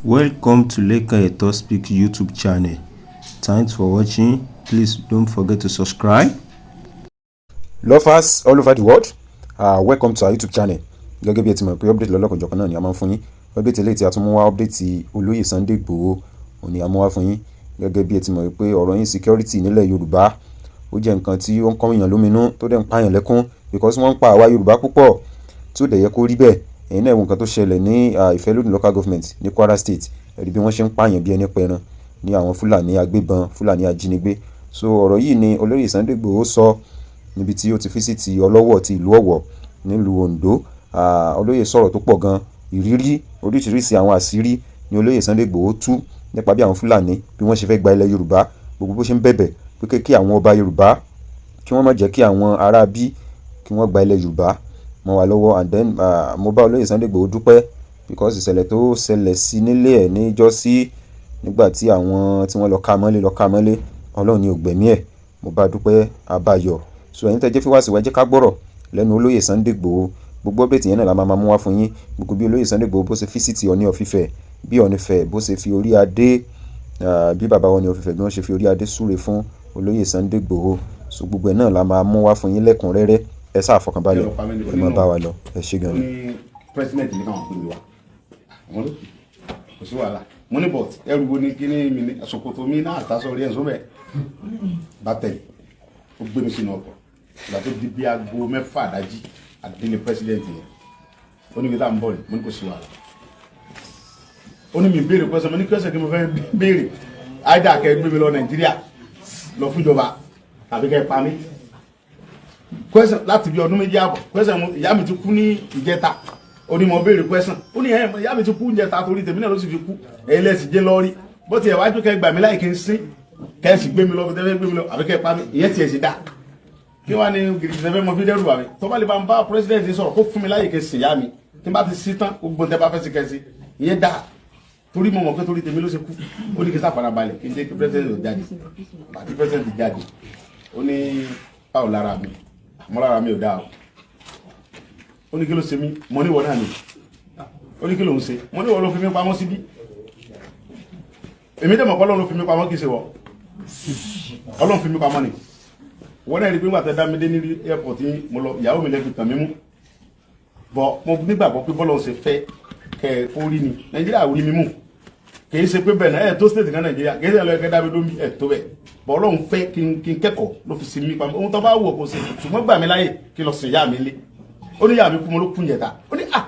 Welcome to Lekan Eto Speak YouTube channel. Thanks for watching. Please don't forget to subscribe. Lovers all over the world, welcome to our YouTube channel. Gẹ́gẹ́ bí ẹ ti mọ̀ pé update lọ́lọ́kanòjọ̀kan náà ni a máa ń fún yín. Update eléyìí tí a tún mú wá, update olóyè Sunday Igboho òun ni a mú wá fún yín. Gẹ́gẹ́ bí ẹ ti mọ̀ pé ọ̀rọ̀ insecurity nílẹ̀ Yorùbá, ó jẹ́ nǹkan tí ó ń kọ́ èèyàn lóminú, tó dẹ̀ ń pààyàn lẹ́kún, because wọ́n ń pa àwa Yorùbá púpọ̀ tí ó dẹ̀ yẹ kó rí bẹ́ẹ̀. Ẹ̀yin náà wo nǹkan tó ṣẹlẹ̀ ní Ìfẹ́lódùn Local Government ní Kwara State. Ẹ rí bí wọ́n ṣe ń pààyàn bí ẹni pẹran ní àwọn Fúlàní agbébọn, Fúlàní ajínigbé. So ọ̀rọ̀ yìí ni olóyè Sunday Igboho sọ níbi tí ó ti visit Ọlọ́wọ̀ ti ìlú Ọ̀wọ̀ nílùú Ondo. Olóyè sọ̀rọ̀ tó pọ̀ gan. Ìrírí oríṣiríṣi, àwọn àṣírí ni olóyè Sunday Igboho tú nípa bí àwọn Fúlàní bí wọ́n ṣe fẹ́ gba ilẹ̀ Yorùbá, gbogbo bó ṣe ń bẹ̀bẹ̀ pé kí àwọn ọba Yorùbá kí wọ́n má jẹ́ kí àwọn ará bí kí wọ́n gba ilẹ̀ Yorùbá mọ́ wa lọ́wọ́. And then mo bá olóyè Sunday Igboho dúpẹ́ because ìṣẹ̀lẹ̀ tó ṣẹlẹ̀ sí nílé ẹ̀ níjọ́sí, nígbà tí àwọn tí wọ́n lọ ká mọ́lé lọ ká mọ́lé, Ọlọ́run ní ò gbẹ̀mí ẹ̀. Mo bá dúpẹ́ àbáyọ. So ẹ̀yin tẹ́ jẹ́ fíwá sí wa, ẹ jẹ́ ká gbọ́rọ̀ lẹ́nu olóyè Sunday Igboho. Gbogbo update yẹn náà la máa mú wá fún yín. Gbogbo bí olóyè Sunday Igboho bó ṣe visit Ọọ̀ni of Ifẹ̀, bí Ọọ̀ni Ifẹ̀ bó ṣe fi orí adé, bí bàbá Ọọ̀ni of Ifẹ̀ bí wọ́n ṣe fi orí adé súre fún olóyè Sunday Igboho. So gbogbo ẹ̀ náà la máa mú wá fún yín lẹ́kùnrẹ́rẹ́. Ẹ sáà fọkànbalẹ̀, ẹ máa bá wa lọ. Ẹ ṣé gan Ó ni. Ní president ní káwọn pè mí wá. Àwọn ló kò sí wàhálà. Mo ní, but ẹrù wo ni? Kí ni mi ní ṣòkòtò mi náà àtàsọ rí ẹ̀sùn bẹ́ẹ̀ bá tẹ̀lé. Ó gbé mi sínú ọkọ̀. Ìgbà tó di bí aago 6 àdájí, àdélé president yẹn. Ó ní ibi tá à ń bọ̀ ni. Mo ní kò sí wàhálà. Ó ní mi béèrè question. Mo ní question kí mo fẹ́ béèrè? Áìdá kẹ́ gbé mi lọ Nàìjíríà lọ fúnjọba tàbí kẹ́ pa mí. Question láti bí ọdún 2.5, question mo, ìyá mi ti kú ní ìjẹta. Ó ní mo béèrè question. Ó ní ẹ ìyá mi ti kú ìjẹta, torí tèmi náà ló sì fi kú. Ẹ̀yin lẹ́sìn jẹ́ lọ́rí bó tiẹ̀ wájú kẹ́ gbà mí láì kí n sín, kẹ́ ẹ sì gbé mi lọ tẹ́fẹ́ gbé mi lọ, àbí kẹ́ ẹ pa mí. Ìyẹn tiẹ̀ sì dá kí wàá ní gìrìgìrì tẹ́fẹ́ mọ fi dẹ́rù bà mí. Tó bá lè bá ń bá president sọ̀rọ̀ kó fún mi láyè kí n sìn yá mi, tí n bá ti sí tán, gbogbo tẹ́ bá fẹ́ sí kẹ́ sí. Ìyẹn dá, torí mo mọ̀ pé torí tèmi ló ṣe kú. Ó ní kí n sáfarabalẹ̀ kí n jẹ́ kí president jáde. Àti president jáde, ó ní báwo lára mi? Àmọ́ lára mi ò dáa o. Ó ní kí ló ṣe mí? Mo ní ìwọ náà ni. Ó ní kí ló ń ṣe? Mo ní ìwọ ló fi mí pamọ́ síbí. Èmi dẹ̀ mọ̀ pé Ọlọ́run ló fi mí pamọ́, kì í ṣe wọ́. Ọlọ́run fi mí pamọ́ ni. Wọ́n náà rí pé nígbà tẹ́ dá mi dé ní airport yín, mo lọ, ìyàwó mi lẹ́ fi tàn mí mú bọ́. Mo nígbàgbọ́ pé bọ́lọ̀ ṣe fẹ́ kẹ́ ẹ kó rí ni. Nàìjíríà rí mi mú, kì í ṣe pé bẹ́ẹ̀ náà ẹ̀ tó state kan Nàìjíríà, kì í ṣe lọ́ọ́ kẹ́ dá mi dó mi ẹ̀ tó bẹ́ẹ̀ bọ́. Ọlọ́run fẹ́ kí n kẹ́kọ̀ọ́ ló fi sin mí pamọ́. Ohun tó bá wù ọ́ kó ṣe, ṣùgbọ́n gbà mí láyè kí lọ sìn ìyá mi lé. Ó ní ìyá mi kú. Mo ló kú yẹta. Ó ní à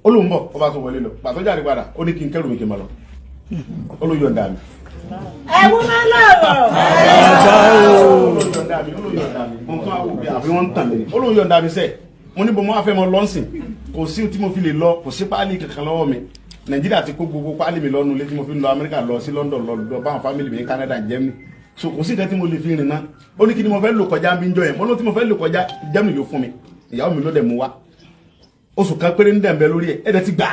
ó lóun bọ̀. Ó bá tún wọlé lọ. Pàtó jáde padà, ó ní kí n kẹ́rù mi kí n máa lọ. Ó ló yọ̀ǹda mi. Ẹ̀wù máa ń lọ̀rọ̀. Ó ló yọ̀ǹda mi, ó ló yọ̀ǹda mi. Mo tún á wò pé àfi wọ́n ń tàn mí ni. Ó ló yọ̀ǹda mi sẹ́ẹ̀. Mo ní bo mo wá fẹ́ mọ lọ́nsìn? Kò sí tí mo fi lè lọ, kò sí páálí kankan lọ́wọ́ mi. Nàìjíríà ti kó gbogbo páálí mi lọ́nu ilé tí mo fi ń lọ Amẹ́ríkà, lọ sí London, lọ lọ báwọn family mi ní Canada, Germany. So kò sí nǹkan tí mo lè fi rìn náà. Ó ní kí ni mo fẹ́ lò kọjá bí ń jọ yẹn? Mo ló tí mo fẹ́ lò kọjá, Germany ló fún mi, ìyàwó mi ló dẹ̀ mú wá. Oṣù kan péré ní dẹ̀mbẹ́ lórí ẹ̀. Ẹ̀ dẹ̀ ti gbà.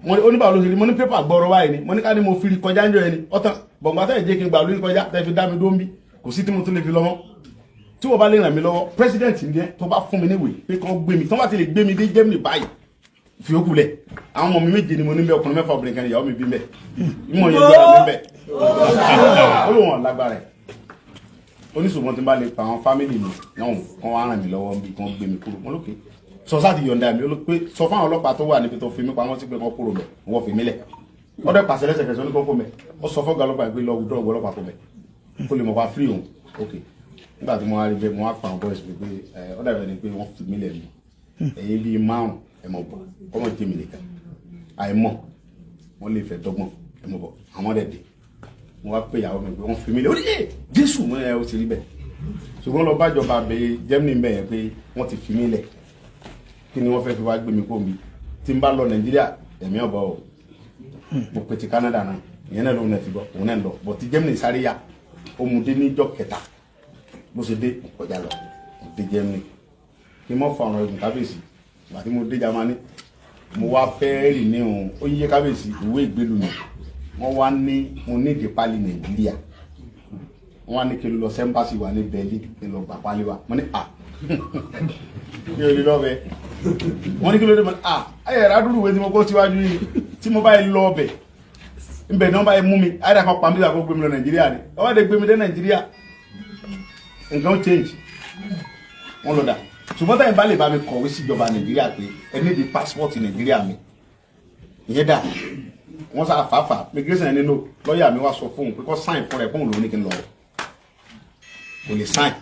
Mo ní oníbàá ló ṣe rí. Mo ní pépà gbọ́rọ̀ báyìí ni. Mo ní ká ní mo fi rí kọjá ń jọ yẹn ni ọ̀tán bọ̀ǹgbà tẹ̀ jẹ́ kí n gbà lórí kọjá tẹ̀ fi dá mi dó ń bí. Kò sí tí mo tún lè fi lọ mọ́. Tí wọ́n bá lè ràn mí lọ́wọ́, president ní ẹ tó bá fún mi níwèé pé kàn gbé mi, tó bá ti lè gbé mi dé Germany báyìí, fi ó kulẹ̀. Àwọn ọmọ mi méje ni mo ní bẹ, ọkùnrin 6, obìnrin kan, ìyàwó mi bí bẹ, ìmọ̀ yẹn jọra mi bẹ. Ó lóun ọ̀lágbára ẹ̀. Oníṣòwò tí n bá lè pa àwọn family mi náà kàn wá ràn mí lọ́wọ́ bí kàn gbé mi kúrò. Mo lókè sọ sáà ti yọ̀ǹda mi. Ó ló pé sọ fáwọn ọlọ́pàá tó wà níbi tó fi mí pamọ́ sí pé kàn kúrò bẹ̀, wọ́n fi mí lẹ̀. Ọdẹ pàṣẹ lẹ́sẹ̀kẹsẹ̀, ó ní kó kó mẹ́. Ó sọ fọ́gà ọlọ́pàá pé lọ wùdọ́ ọlọ́pàá kó mẹ́, kó lè mọ̀ pa free òun. Ok, nígbà tí mo wá rí bẹ́ẹ̀, mo wá pa àwọn boys mi pé ẹ ọ dàbẹ̀ ni pé wọ́n fi mí lẹ̀ mi. Ẹ̀yin bíi márùn ẹ̀ mọ̀ bọ̀, kọ́mọ̀ jẹ́ mi nìkan àìmọ̀ wọ́n lè fẹ́ dọ́gbọ́n. Ẹ̀ mọ̀ bọ̀. Àwọn dẹ̀ dé. Mo wá pé ìyàwó mi pé wọ́n fi mí lẹ̀. Ó ní ẹ̀ Jésù. Mo ẹ̀ ó ti rí bẹ́ẹ̀, ṣùgbọ́n lọ bájọba bẹ Germany bẹ́ẹ̀ yẹn pé wọ́n ti fi mí lẹ̀. Kí ni wọ́n fẹ́ fi wá gbé mi kó mi? Tí n bá lọ Nàìjíríà, ẹ̀mí ọ̀bọ o. Mo pe ti Canada náà, ìyẹn náà lóun náà ti gbọ́, òun náà lọ bọ̀. Ti Germany sáré yá, ó mu dé níjọ́ kẹta. Bó ṣe dé, mo kọjá lọ, mo dé Germany. Kí n mọ̀ fa ọ̀rọ̀ ẹ̀gùn, kábíyèsí. Ìgbà tí mo dé Germany, mo wá fẹ́ rì ní òun. Ó yẹ kábíyèsí, ìwé ìgbélú mi, wọ́n wá ní mo ní ìdí pálí Nàìjíríà. Wọ́n wá ní kí n lọ sí embassy wa ní Berlin, kí n lọ gbà pálí wa. Mo ní à mi ò lè lọ bẹ́ẹ̀. Wọ́n ní kí ló dé? Mo ní à ayé ẹ̀rọ adúrú ìwé tí mo kó síwájú yìí. Tí mo bá yẹ lọ ọbẹ̀ nbẹ ní wọn bá yẹ mú mi, àyàrá kan pa mí kó gbé mi lọ Nàìjíríà ni. Wọn bá gbé mi dé Nàìjíríà, nǹkan change, wọn lọ dà. Ṣùgbọ́n táyìn bá lè bá mi kọ̀wé síjọba Nàìjíríà pé ẹ ní di passport Nàìjíríà mi, ìyẹn dà. Wọ́n sá fàáfà migration ẹni nínú lọ́ọ̀yà mi wá sọ fóun pé kó sign fún rẹ̀, fóun lòún ní kí n lọ, kò lè sign.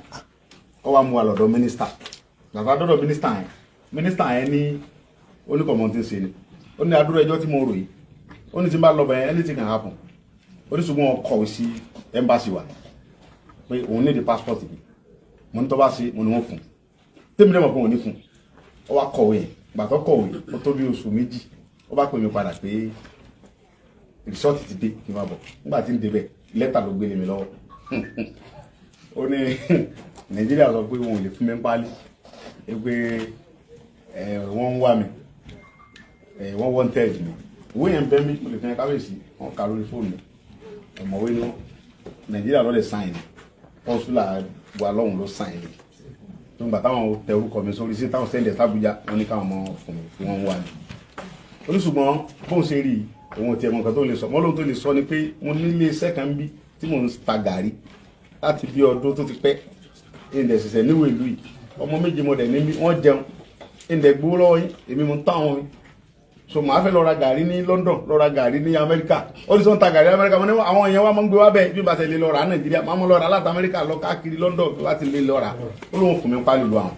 Ó wá mú wa lọ́dọ̀ mínísítà. Gbàgbà dọ́dọ̀ mínísítà yẹn, mínísítà yẹn ní oníkọ̀mọ́ tí ń ṣe ni. Ó ní adúrò ẹjọ́ tí mo rò yìí, ó ní tí n bá lọ bẹ̀, anything can happen. Ó ní ṣùgbọ́n wọn kọ̀wé sí embassy wa pé òun ní di passport mi. Mo ní tó bá ṣe, mo ní wọ́n fún tèmi náà, mọ̀ pé òun ní fún. Ó wá kọ̀wé yẹn. Gbà tó kọ̀wé, ó tó bí oṣù 2, ó bá pè mí padà pé result ti dé, kí n máa bọ̀. Nígbà tí ń débẹ̀, lẹ́tà ló gbélé mi lọ́wọ́. Ó ní Nàìjíríà sọ pé wọn ò lè fún mi ń pálí, pé wọ́n ń wá mi, wọ́n wanted mi. Ìwé yẹn bẹ́ mi, mo lè fi hàn kábíyèsí, wọn kà lórí fóònù mi. Ọ̀mọ̀wé ni wọ́n. Nàìjíríà ló lè sign, consular wa lọ́hùn ló sign ni. Tó ń gbà táwọn tẹ orúkọ mi sórí sí, táwọn send ẹ̀ sábújá, wọn ní káwọn mọ fún mi kí wọ́n ń wá mi. Oníṣùgbọ́n bóun ṣe rí i, òun ò tiẹ̀ mọ nǹkan tó lè sọ mọ́. Lóhun tó lè sọ ni pé mo nílé iṣẹ́ kan bí tí mò ń ta gàrí láti bí ọdún tó ti pẹ́, ìdẹ̀ ṣẹ̀ṣẹ̀ níwèé ìlú yìí. Ọmọ méje mo dẹ̀ ní bí wọ́n jẹun, ìdẹ̀ gbowó lọ́wọ́ yín, èmi mo ń tọ́ àwọn mi. So màá fẹ́ lọ ra gàrí ní London, lọ ra gàrí ní Amẹ́ríkà. Ó ní sọ ń ta gàrí ní Amẹ́ríkà. Mo ní àwọn èèyàn wa máa ń gbé wá bẹ́ẹ̀. Bí bá ti lè lọ rà á Nàìjíríà, máa mú lọ rà láti Amẹ́ríkà lọ káàkiri London, bí bá ti lè lọ rà. Ó lóun fún mi pálí lu àwọn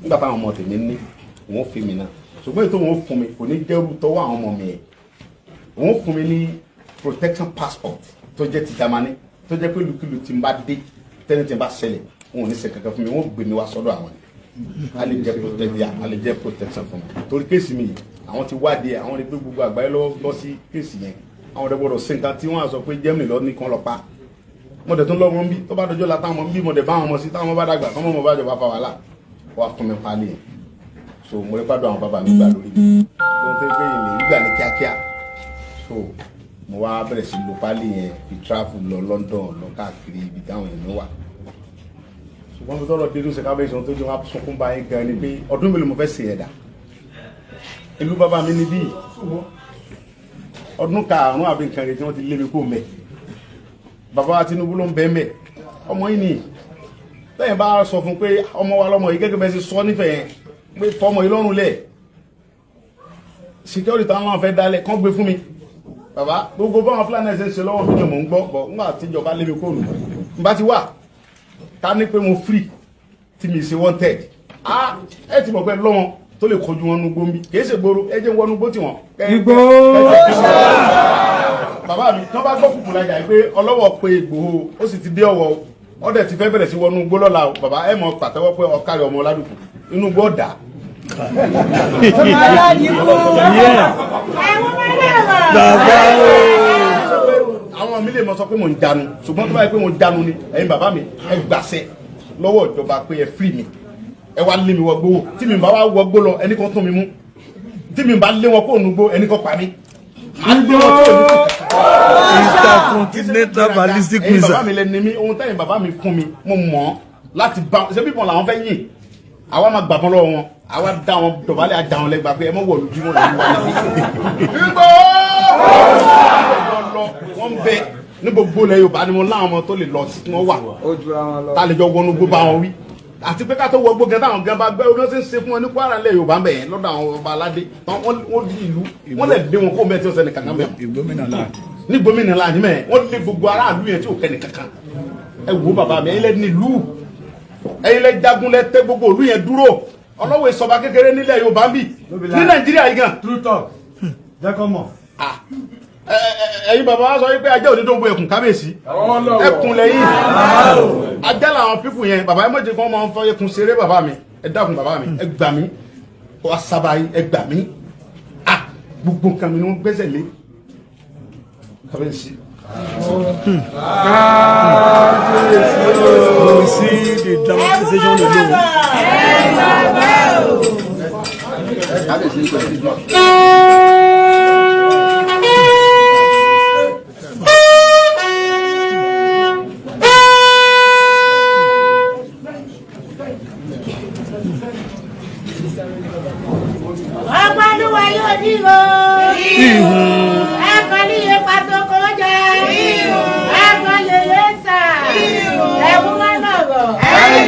nígbà táwọn ọmọ tèmi ní òun fi mi náà. Ṣùgbọ́n ètò òun fún mi kò ní jẹ́rú tọwọ́ àwọn ọmọ mi yẹn. Òun fún mi ní protection passport tó jẹ́ ti Jámánì, tó jẹ́ pé lùkìlù tí n bá dé, tẹ́ni tí n bá ṣẹlẹ̀, òun ò ní ṣe kankan fún mi, wọ́n gbé mi wá sọ́dọ̀ àwọn ni. A lè jẹ́ protection, a lè jẹ́ protection fún mi, torí case mi yìí, àwọn ti wádìí ẹ̀, àwọn rí pé gbogbo àgbáyé lọ sí case yẹn. Àwọn ọ̀dọ́ gbọ́dọ̀ sí nǹkan tí wọ́n á sọ pé Germany lọ ní kan lọ pa. Mo dẹ̀ tún lọ́mọ ń bí, tó bá dọjọ́ la táwọn ọmọ ń bí, mo dẹ̀ bá àwọn ọmọ sí, táwọn ọmọ bá dàgbà, tọ́mọ bá jọba fa wàhálà wà fún mi pálí yẹn. So mo rí pàdé àwọn bàbá mi gbà lórí mi tó ń tẹ́ pé ilé ìgbà ní kíákíá. So mo wá bẹ̀rẹ̀ sí lo pálí yẹn fi travel lọ London, lọ káàkiri ibi táwọn èèyàn wà. Ṣùgbọ́n mo tọrọ dédú sẹ́kábẹ́sì tó jẹ́ wọn sunkún báyìí gan ni pé ọdún mélòó mo fẹ́ ṣe ẹ̀dá ìlú bàbá mi níbí. Ọdún karùn-ún àbí nǹkan rẹ̀ tí wọ́n ti lé mi kó mẹ́. Bàbá wa Tinubu ló ń bẹ́ẹ̀ mẹ́. Ọmọ yìí ni lẹ́yìn bá sọ fún pé ọmọ wa lọ́mọ yìí, gẹ́gẹ́ bẹ́ẹ̀ ṣe sọ nífẹ̀ẹ́ yẹn pé fọmọ yìí lọ́rùn lẹ̀, security táwọn fẹ́ dálẹ̀ kán gbé fún mi. Bàbá, gbogbo báwọn Fúlàní ẹ̀sẹ̀ ń ṣe lọ́wọ́ mi ni mò ń gbọ́ bọ̀. Ńgbà tíjọba lé mi kó nù, n bá ti wà ká ní pé mo free tí mi ṣe wanted, ah, ẹ ti mọ̀ pé lọ́wọ́n tó lè kojú wọn nugbó mi, kì í ṣe gbòòrò, ẹ jẹ́ wọnú gbó tiwọn. Igbó. Bàbá mi, tí wọ́n bá gbọ́ kùkù lajà pé ọlọ́wọ́ pé Ìgbòho ó sì ti dé Ọ̀wọ̀, ó dẹ̀ ti fẹ́ bẹ̀rẹ̀ sí wọnú gbó lọ́la o, bàbá, ẹ mọ̀ pàtẹ́wọ́ pé ọ̀kárẹ̀ ọmọ Ọládùkú inú gbó ọ̀dà. Ẹ̀wọ̀n máa lọ̀rọ̀. Bàbá o. Àwọn mi lè mọ sọ pé mo ń jánu, ṣùgbọ́n tó bá yẹ pé mo ń jánu ni, ẹ̀yin bàbá mi, ẹ gbàṣẹ lọ́wọ́ ìjọba pé ẹ free mi, ẹ wá lé mi wọgbó. Tí mi bá wá wọgbó lọ, ẹnì kan tún mi mú. Tí mi bá lé wọn kó nugbó, ẹnì kan pa mí. Màá lé wọn kó nugbó. Intercontinental ballistic Ẹ̀yin bàbá missile. mi lẹ ní mi. Ohun tẹ́yin bàbá mi fún mi, mo mọ̀ ọ́ láti bá ṣé bíbọn làwọn fẹ́ yìn, àwa máa gbàgbọ́n lọ́wọ́ wọn, àwa dá wọn dọ̀bálẹ̀, àdá wọn lẹ́gbàá pé ẹ mọ̀ wọ̀lú bí wọ́n lè wá níbí. Igbó lọ, wọ́n bẹ ní gbogbo ilẹ̀ Yorùbá ni mo láwọn ọmọ tó lè lọ sí tí wọ́n wà tá a lè jọ wọnú gbó bá wọn wí. Àti pé ká tó wọ gbó gan, táwọn gan bá gbẹ omi ṣe ń ṣe fún wọn ní Kwara ilẹ̀ Yorùbá ń bẹ̀ yẹn lọ́dọ̀ àwọn ọba aládé, wọ́n di ìlú, wọ́n lè lé wọn kó mẹ́tí ọ̀sẹ̀ nìkan kan bẹ̀ Ìgbómìnà láà. Ní gómìnà láàyè mẹ́, wọ́n lé gbogbo aráàlú yẹn tí ò kẹ́ni kankan. Ẹ wo bàbá mi, ẹ̀yin lẹ ní ìlú, ẹ̀yin lẹ jagun, lẹ tẹ gbogbo ìlú yẹn dúró. Ọlọ́wọ́ ìsọba kékeré nílẹ̀ Yorùbá ń bì ní Nàìjíríà yìí gan. True talk, jẹ́ kọ́ mọ̀. Ah, ẹ̀yin bàbá wa sọ wípé ajá òní tó ń bo ẹkùn. Kábíyèsí, ẹkùn lẹ́yìn, ajá làwọn pípù yẹn. Bàbá, ẹ mọ̀jẹ̀ kí wọ́n máa ń fọ ẹkùn ṣeré. Bàbá mi, ẹ dákun, bàbá mi, ẹ gbà mí, wá sábà yín, ẹ gbà mí. Ah, gbogbo nǹkan mi ni wọ́n gbẹ́sẹ̀ lé, kábíyèsí. You see the dramatization alone. Ọpọlúwa yóò dìrò. Ihun.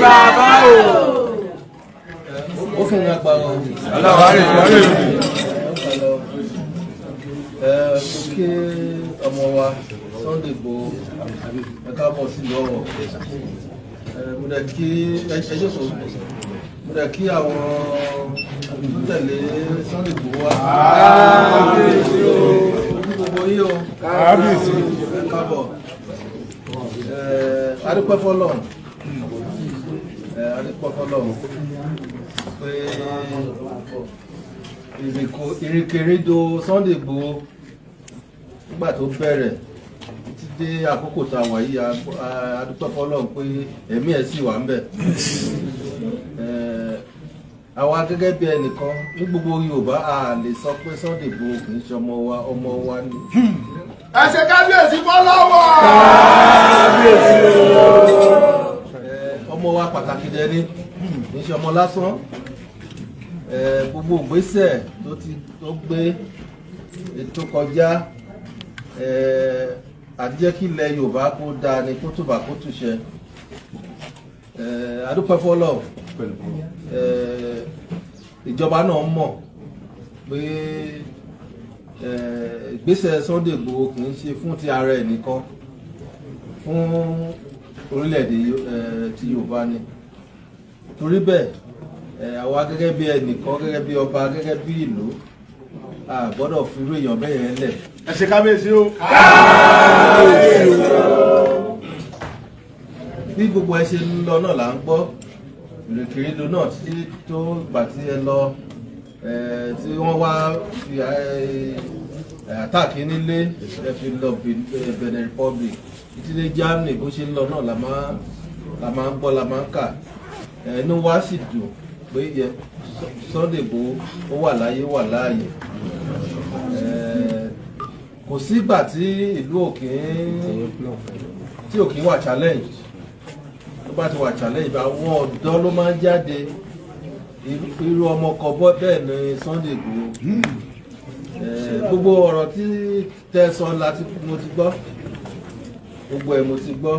Bàbá o. Ó fún mi agbára o. Ẹ mo kí ọmọ wa Sunday Igboho, ẹ káàbọ̀ sílùú Ọ̀wọ̀. Ẹ mo dẹ̀ kí ẹ jókòó, mo dẹ̀ kí àwọn tó tẹ̀lé Sunday Igboho wa. Ojú gbogbo yín o. Ẹ káàbọ̀. Ẹ adúpẹ́ fọ́lọ́run. Ẹ adúpẹ́ fọ́lọ́run pé ìrìnkèrindò Sunday Igboho nígbà tó bẹ̀rẹ̀ títí dé àkókò tá a wà yìí, a dúpẹ́ fọ́lọ́run pé ẹ̀mí ẹ̀ sì wà ń bẹ̀. Àwa gẹ́gẹ́ bí ẹnìkan ní gbogbo Yorùbá, a lè sọ pé Sunday Igboho kì í ṣe ọmọ wa, ọmọ wa ni. Ẹ ṣe kábíyèsí fọlọ́wọ́. Ọmọ wa pàtàkì dẹni, kì í ṣe ọmọ lásán. Gbogbo ìgbésẹ̀ tó ti tó gbé ètò kọjá, àti jẹ́ kí ilẹ̀ Yorùbá kó dáa ni, kó tùbà kó túṣẹ. A dúpẹ́ fọ́lọ́run. Ìjọba náà mọ̀ pé ìgbésẹ̀ Sunday Igboho kì í ṣe fún ti ara ẹ̀ nìkan, fún orílẹ̀-èdè ti Yorùbá ni. Torí bẹ́ẹ̀, àwa gẹ́gẹ́ bí ẹnìkan, gẹ́gẹ́ bí ọba, gẹ́gẹ́ bí ìlú, a gbọ́dọ̀ fi irú èèyàn bẹ́ẹ̀ yẹn lẹ̀. Ẹ ṣe kábíyèsí o. Bí gbogbo ẹ ṣe ń lọ náà là ń gbọ́ ìrìnkèrindò náà títí tó gbà tí ẹ lọ, tí wọ́n wá fi àtàkì nílé, ẹ fi lọ Benin Republic títí dé Germany. Bó ṣe ń lọ náà la máa ń gbọ́, la máa ń kà. Inú wa sì dùn pé yẹ Sunday Igboho ó wà láyé, wà láàyè. Kò sígbà tí ìlú òkè tí òkè wà challenge, tó bá ti wà challenge, àwọn ọ̀dọ́ ló máa ń jáde. Irú ọmọ kan bọ́ bẹ́ẹ̀ ni Sunday Igboho. Gbogbo ọ̀rọ̀ tí tẹ́ sọ láti mo ti gbọ́, gbogbo ẹ̀ mo ti gbọ́.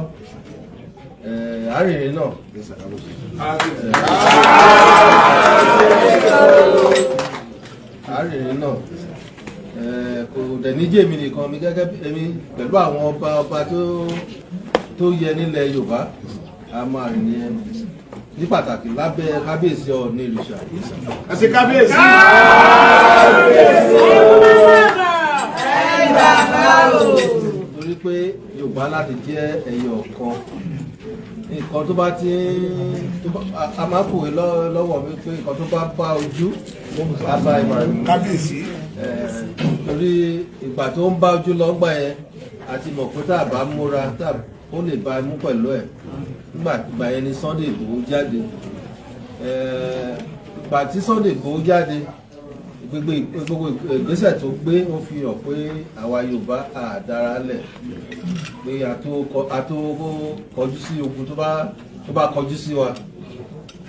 Arìnrìn náà, arìnrìn náà, kò dẹ̀ ní jẹ́ èmi nìkan, mi gẹ́gẹ́ bí èmi pẹ̀lú àwọn ọba ọba tó yẹ nílẹ̀ Yorùbá, a máa rìn ní ẹnu ní pàtàkì lábẹ́ kábíyèsí Ọọ̀ni Ìrìṣà. Ẹ ṣe kábíyèsí. Torí pé Yorùbá láti jẹ́ ẹyọ kan, nǹkan tó bá ti tó bá a máa pòwe lọ́wọ́ mi pé nǹkan tó bá bá ojú á bá ìmọ̀. Kábíyèsí. Torí ìgbà tó ń bá ojú lọ gbà yẹn, àti mọ̀ pé tá a bá múra tá ó lè ba imú pẹ̀lú ẹ̀. Nígbà ìgbà yẹn ni Sunday Igboho jáde. Ìgbà tí Sunday Igboho jáde, gbogbo ìgbésẹ̀ tó gbé, ó fi hàn pé àwa Yorùbá àdára lẹ̀, pé a tó kọjú sí ogun tó bá kọjú sí wa.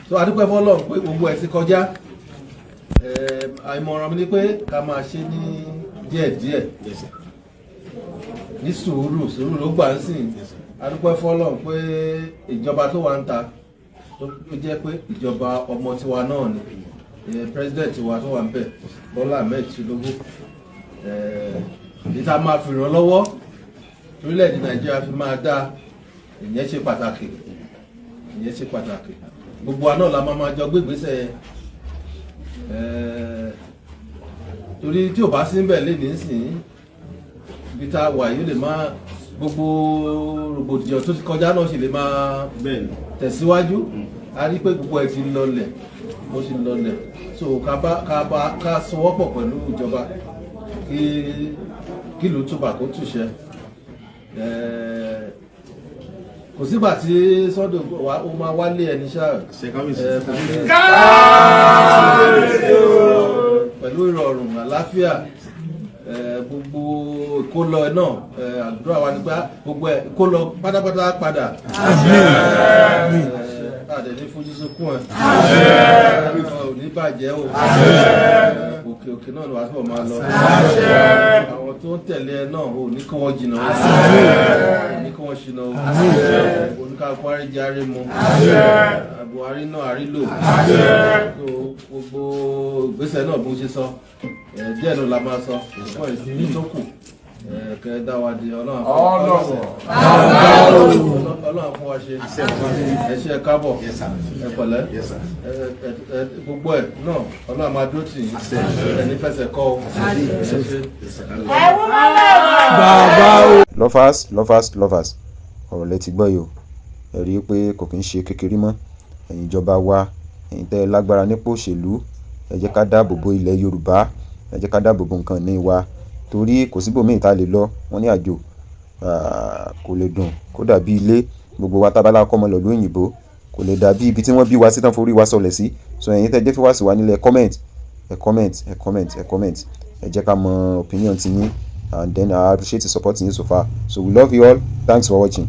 Tó a dúpẹ́ fọ́lọ́run pé gbogbo ẹ̀ ti kọjá. Àìmọ̀ràn mi ni pé ká máa ṣe ní díẹ̀díẹ̀, ní sùúrù, sùúrù ló gbà ń sìn. A dúpẹ́ fọ́lọ́run pé ìjọba tó wà ń ta, tó jẹ́ pé ìjọba ọmọ tiwa náà ni, president wa tó wà ń bẹ̀, Bọ́lá Ahmed Tinubu, ní tá a máa fi ràn lọ́wọ́ orílẹ̀-èdè Nàìjíríà fi máa dá. Ìyẹn ṣe pàtàkì, ìyẹn ṣe pàtàkì. Gbogbo wa náà la máa máa jọ gbé ìgbésẹ̀, torí tí ò bá sí ń bẹ̀ lé nísìnyí, ibi tá a wà yìí lè má gbogbo rògbòdìyàn tó ti kọjá náà sì lè máa tẹ̀síwájú. A rí pé gbogbo ẹ̀ ti lọlẹ̀, ó ti lọlẹ̀. So ká bá ká sowọ́pọ̀ pẹ̀lú ìjọba kí ìlú túbà kó túṣẹ. Kò sígbà tí Sunday wa ó máa wálé ẹni ṣáà pẹ̀lú ìrọ̀rùn, àlàáfíà. Gbogbo ìkólọ náà, àdúrà wa nígbà gbogbo ẹ̀ ìkólọ pátápátá padà. Àdẹ̀ ní fojú sunkún ẹ̀, ò ní bàjẹ́ o. Òkè òkè náà ni wàá túbọ̀ máa lọ. Àwọn tó ń tẹ̀lé ẹ náà, ò ní kó wọn jìnnà o, ò ní kó wọn ṣìnà o, ò ní Oníkálukú àríjẹ àrímu, Buhari náà àrílò. So gbogbo ìgbésẹ̀ náà, bó ṣe sọ díẹ̀ náà la máa sọ, ṣùgbọ́n ìdí tó kù kẹ́ ẹ dá wa di. Ọlọ́run Ọlọ́run fún wa ṣe. Ẹ ṣe, ẹ káàbọ̀, ẹ pẹ̀lẹ́. Gbogbo ẹ̀ náà, Ọlọ́run máa dúró tì yín, ẹ ní fẹsẹ̀ kọ́ ọ. Ẹ ṣe. Bàbá o. Lovers, lovers, lovers, ọ̀rọ̀ lẹ ti gbọ́ yìí o. Ẹ rí i pé kò kí ń ṣe kékeré mọ́. Ẹ̀yin ìjọba wa, ẹ̀yin tẹ́ ẹ lágbára nípò òṣèlú, ẹ jẹ́ ká dáàbò bo ilẹ̀ Yorùbá, ẹ jẹ́ ká dáàbò bo nǹkan ìní wa, torí kò síbòmíì tá a lè lọ. Wọ́n ní àjò kò lè dùn kó dàbí ilé. Gbogbo wa tábàlà kọ́ ọmọ lọ lóyìnbó, kò lè dàbí ibi tí wọ́n bí wa sí tán forí wa sọlẹ̀ sí. So ẹ̀yin tẹ́ jẹ́ fi wá sí wa nílẹ̀, comment, ẹ comment, ẹ comment, ẹ comment, ẹ jẹ́ ká mọ opinion ti yín, and then I appreciate the support yín so far. So we love you all. Thanks for watching.